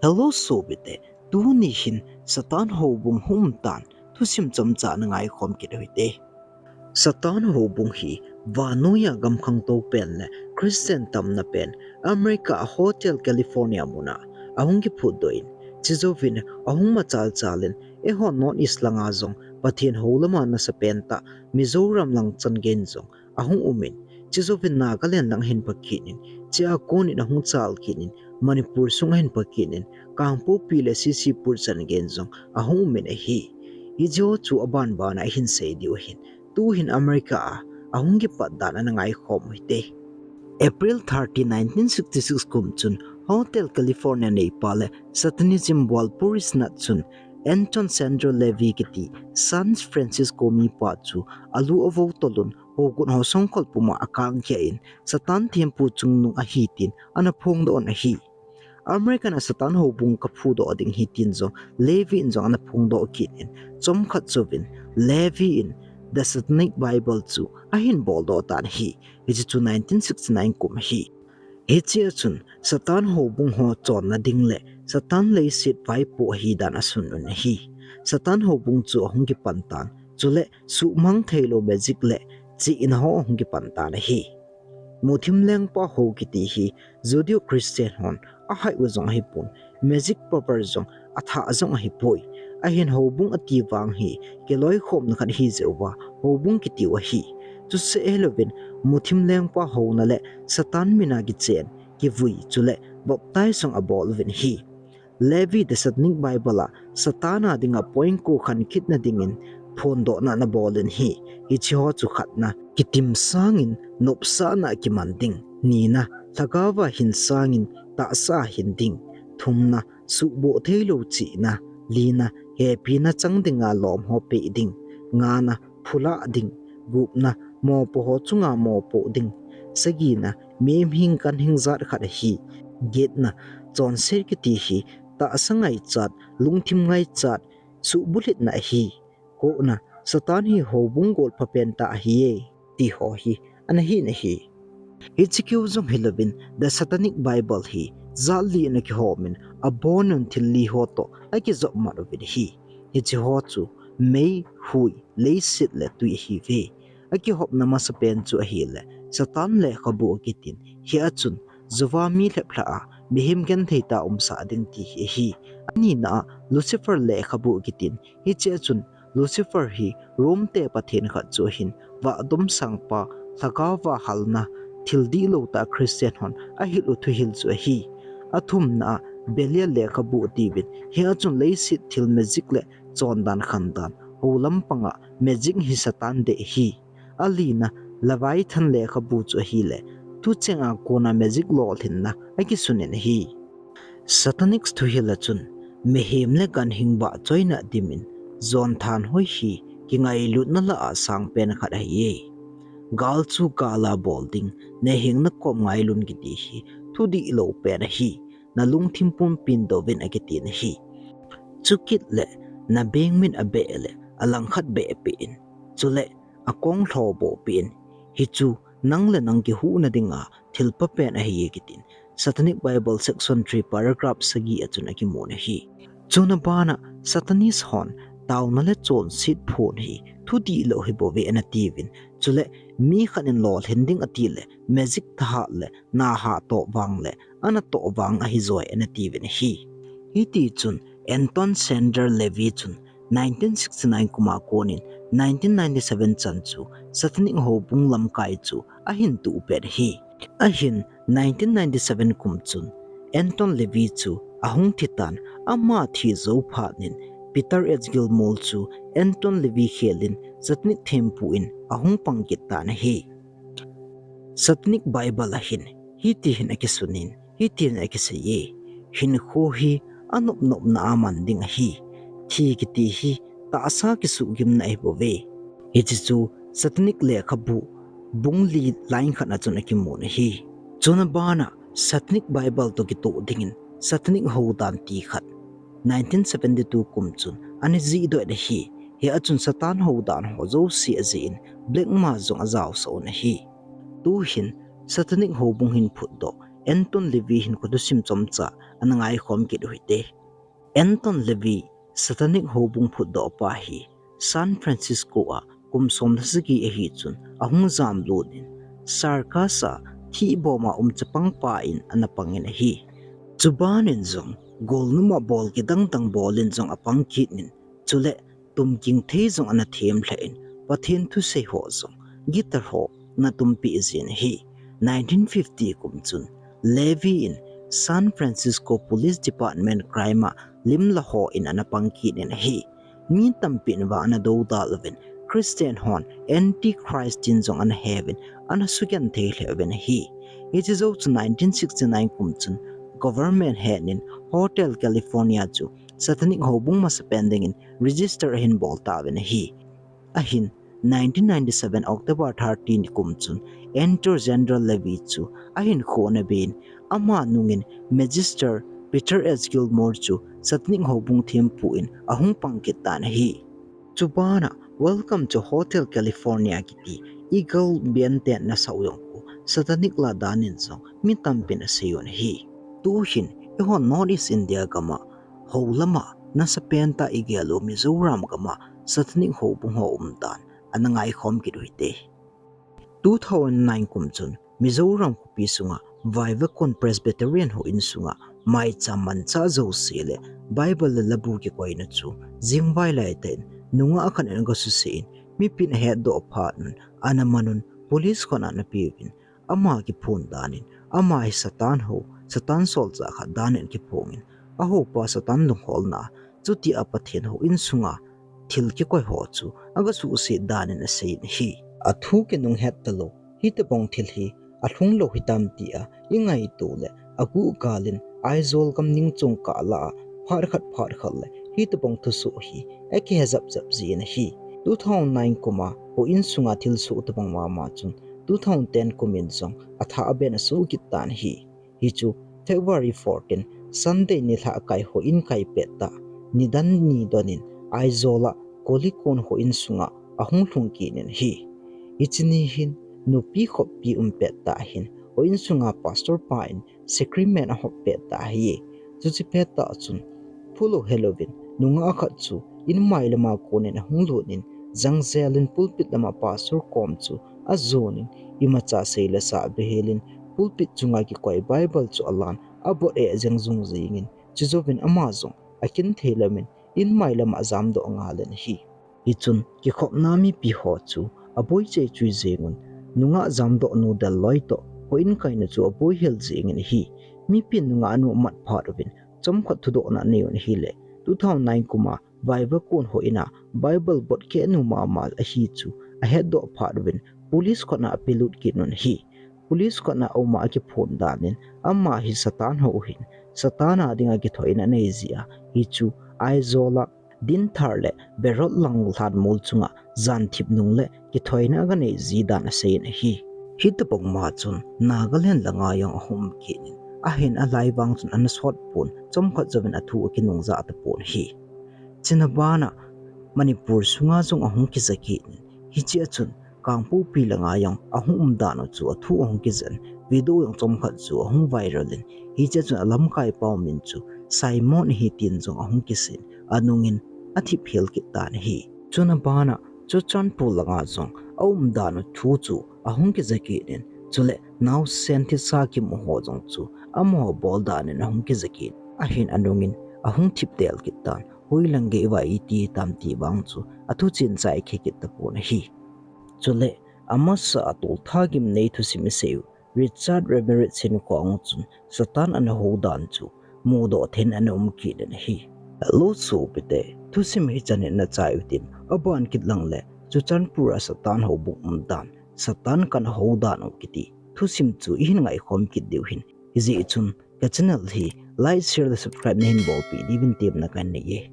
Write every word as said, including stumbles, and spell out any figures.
Hello sopite, tuni hin Satan houbung hung um tan thusim chomcha ana ngaikhom kit u hite. Satan houbung hi vannoiya gam khangtou pen le Christian tamna pen America a Hotel California muna ahung kiphutdoh in, chujouvin ahung machal chalin, eihon North East langa jong Pathen hou lama nasa pentah Mizoram lang chan geiyin jong ahung umin, chujouvin Nagaland lang ahin pha kit in, chua konin ahung chal kit in, Manipur sung ahin pha kit in, Kangpokpi le C C Pur chan geiyin jong ahung umin ahi. Hiche ho chu aban bana ahin sei diu ahin, tuhin America a ahung kipat dan ana ngaikhom u hite. April thirty, nineteen sixty-six kum chun Hotel California neipa le Satanism bolpuri snat chun Anton Sandro Lavey kiti San Francisco mipa chu alu avou tolun, hogut ho songkhol puma akang khia in, Satan thempu chungnung ahi tin ana phongdoh un ahi. American a Satan houbung kaphudoh ding ahi tin jong Lavey in jong ana phongdoh kit in, chomkhat jouvin Lavey in The Satanic Bible chu ahin boldoh tan ahi. Hiche chu nineteen sixty-nine kum ahi. Hichea chun Satan houbung ho chonna ding le Satan leiset vaipo ahi dan asun un ahi. Satan houbung chu ahung kipan tan, chule suhmang theilou magic le chihna ho ahung kipan tan ahi. Muthim lengpa hou kiti hi Judeo Christian hon ahai u jong ahipon, magic power jong athah jong ahipoi. Ahin houbung ati vang hi kiloikhomna khat ahi jeh uva houbung kitiu ahi. Chuseh hilouvin muthim lengpa houna le Satan mina kichen, kivui chule baptize jong abol uvin ahi. Lavey The Satanic Bible a Satan a dinga point ko khan kitna dingin phondohna ana bol in ahi. Hiche ho chu khatna, kitim sangin nopsahna kiman ding. Nina, lhagaova hin sangin tahsa a hin ding. Thumna, suhboh theilou chihna. Lina, hepina chang dinga lom ho peh ding. Ngana, phulah ding. Gupna, mopo ho chunga mopoh ding. Sagina, mihing ganhing jat khat ahi. Getna, chonset kiti hi tahsa ngaichat, lungthim ngaichat, suhbulhitna ahi. Kohna, Satan hi houbung golpha pentah ahiye, ti ho hi ana hin ahi. Hiche keu jong hilouvin The Satanic Bible hi jat li in akihom in, abonun thil li ho toh akijop mat uvin ahi. Hiche ho chu mei, hui, leiset le tui ahiuve. Akihopna masapen chu ahile Satan lekhabu akitin, hia chun jouva mi lheplhah a mihem genthei tah a umsah ding ti hi ahi. Anina a Lucifer lekhabu akitin, hichea chun Lucifer hi Rome te pathen khat chu ahin, vah domsangpa, lhagaova halna, thil dihlou tah Christian hon ahil u thuhil chu ahi. Athumna a Belial lekhabu atiuvin, hia chun leiset thil magic le chondan khandan, hou lampanga magic hi Satan dei ahi. Alina Leviathan lekhabu chu ahile tuchenga kona magic lolhinna akisun in ahi. Satanic thuhil a chun mihem le ganhing vahchoina dimin, jon thanhoi hi kingailutna lah a sangpen khat ahiye. Gal chu gal a bol ding, nehengna kom ngailun kiti hi thudihlou pen ahi. Nalungthim pumpin douvin akitin ahi. Chukit le nabeng min abeh le alangkhat behpeh in, chule akong lhobohpeh in, hichu nang le nang kihuhna dinga thilpha pen ahiye kitin, Satanic Bible section three paragraph sagi a chun akimun ahi. Chuna bana Satanist hon taona le chonset phon hi thudihlou ahibouve anatiuvin, chule mi khat in lolhin ding atile magic thahat le naha toh vang le anatoh vang ahijoi anatiuvin ahi. Hitichun Anton Sandro Lavey chun nineteen sixty-nine kuma konin nineteen ninety-seven chan chu Satanic houbung lamkai chu ahin tuhpet ahi. Ahin nineteen ninety-seven kum chun Anton Lavey chu ahung thitan, ama thi jou phatnin Peter H. Gilmour chu Anton Lavey khelin Satanic thempu in ahung pang kit tan ahi. Satanic Bible a hin hitihin akisunin, hitihin akiseiye, hinkho hi anopnopna a man ding ahi. Thi kiti hi tahsa kisuhgimna ahibouve. Hiche chu Satanic lekhabu bung li line khatna chun akimun ahi. Chuna bana Satanic Bible toh kitoh dingin Satanic houdan ti khat nineteen seventy-two kum chun ana jihdoh in ahi. Hia chun Satan houdan ho jouse ajehin black mass jong ajaosah un ahi. Tuhin Satanic houbung hin phutdoh Anton LaVey hin kho thusim chomcha ana ngaikhom kit u hite. Anton LaVey, Satanic houbung phutdoh pa hi San Francisco a kum som le sagi ahi chun ahung jamlut in, circus a thihbom a um chapang pa in ana pangin ahi. Chubanin jong golnung a bol kidang dang bol in jong apang kit in, chule tumking thei jong ana them lheh in, Pathen thusei ho jong guitar ho ana tumpi jin ahi. Nineteen fifty kum chun LaVey in San Francisco Police Department crime a lim la ho in ana pang kit in ahi. Mi tampin vang ana dodal uvin, Christian hon Antichrist tin jong ana heuvin, ana sugenthei lheh uvin ahi. Hiche jou chu nineteen sixty-nine kum chun government hen in Hotel California chu Satanic houbung masapen dingin register ahin bol tauvin ahi. Ahin nineteen ninety-seven October thirteen kum chun Anton General LaVey chu ahinkho ana be in, ama nungin Magister Peter H. Gilmour chu Satanic houbung thempu in ahung pang kit tan ahi. Chubana Welcome to Hotel California kiti Eagle Band ten ana sao jong khu Satanic la danin jong mi tampin asei un ahi. Tuhin eihon North East India gam a hou lam a nasapen tah a igel u Mizoram gam a Satanic houbung ho umdan ana ngaikhom kit u hite. Two thousand nine kum chun Mizoram khopi sunga Vaivakon Presbyterian houin sunga maicham manchah jouse le Bible le labu kikoina chu jingvai laitah in nungah khat in aga suse in, mipin ahetdoh phat un ana man un police khut a ana peuvin, ama kiphon danin, ama hi Satan hou, Satan solchah khat danin akiphongin, ahoupa Satan lungholna, chutia Pathen houin sunga thil kikoi ho chu aga suhset danin aseiyin ahi. Athu kinung het talou hitobang thil hi alhung lou hitam tia ingaito le, aguh gal in Aizawl gam ningchong kah lah a phat khat phat khat le hitobang thusoh hi akihe jap jap jin ahi. Two thousand nine kum a houin sunga thilsoh tobang mama chun two thousand ten kum in jong athah a ben asoh kit tan ahi. Hichu February fourteen, Sunday nilhah kai houin kai pettah nidan ni donin Aizawl a Kolikon houin sunga ahung lhung kit in ahi. Hiche ni hin nupi khoppi um pettah hin houin sunga pastor pa in sacrament ahop pettah ahi. Chuche pettah chun phulou helouvin nungah khat chu in mailama konin ahung lut in, jangjelin pulpit lama pastor kom chu ajonin, imacha sei le sa behelin pulpit chunga kikoi Bible chu alan, abot eh jeng jung jingin, chujouvin ama jong akin thei louvin in mailama ajamdoh ngalin ahi. Hichun kikhopna mipi ho chu aboi chei chui jengun, nungah jamdoh nu del loi toh houin kaina chu aboi hel jengin ahi. Mipin nungah anu amat phat uvin chomkhat thudohna aneiyun ahile, two thousand nine kum a Vaivakon houin a Bible bot kehnu mama ahi chu ahetdoh phat uvin police khut a apelut kit un ahi. Police khut a auma akiphon danin, ama hi Satan hou ahin, Satan a dinga kithoina anei jeh a hichu Aizawl a Dinthar le Berot lang lhanmol chunga janthip nung le kithoina aga nei ji dan aseiyin ahi. Hitobang ma chun Nagaland langa jong ahung um kit in, ahin alai vang chun ana sot pon, chomkhat jouvin athu akinung jah tapon ahi. Chuna bana Manipur sunga jong ahung kija kit in, hichea chun Kangpokpi langa jong ahung um dan u chu athu ahung kijen, video jong chomkhat chu ahung viral in, hichea chun alamkai pau min chu Simon ahi tin jong ahung kisin, anungin athip hel kit tan ahi. Chuna bana Churachandpur langa jong aum dan u thu chu ahung kija kit in, chule naosen thisa kimu ho jong chu amaho bol danin ahung kija kit, ahin anungin ahung thip del kit tan, hoilang gei uva iti tam ti vang chu athu chenchai khe kit tapon ahi. Chule amasa a toltha gimnei thusim isei u Richard Ramirez hinkho a chun Satan ana hou dan chu mudoh theiyin ana um kit in ahi. Hello sopite, thusim hichan hin nachai utin, aban kit lang le Churachandpur a Satan houbung um dan, Satan kana hou dan u kiti thusim chu ihin ngaikhom kit diu ahin, hijeh chun ka channel hi like, share le subscribe nahin bolpeh diuvin temna kahin nei e.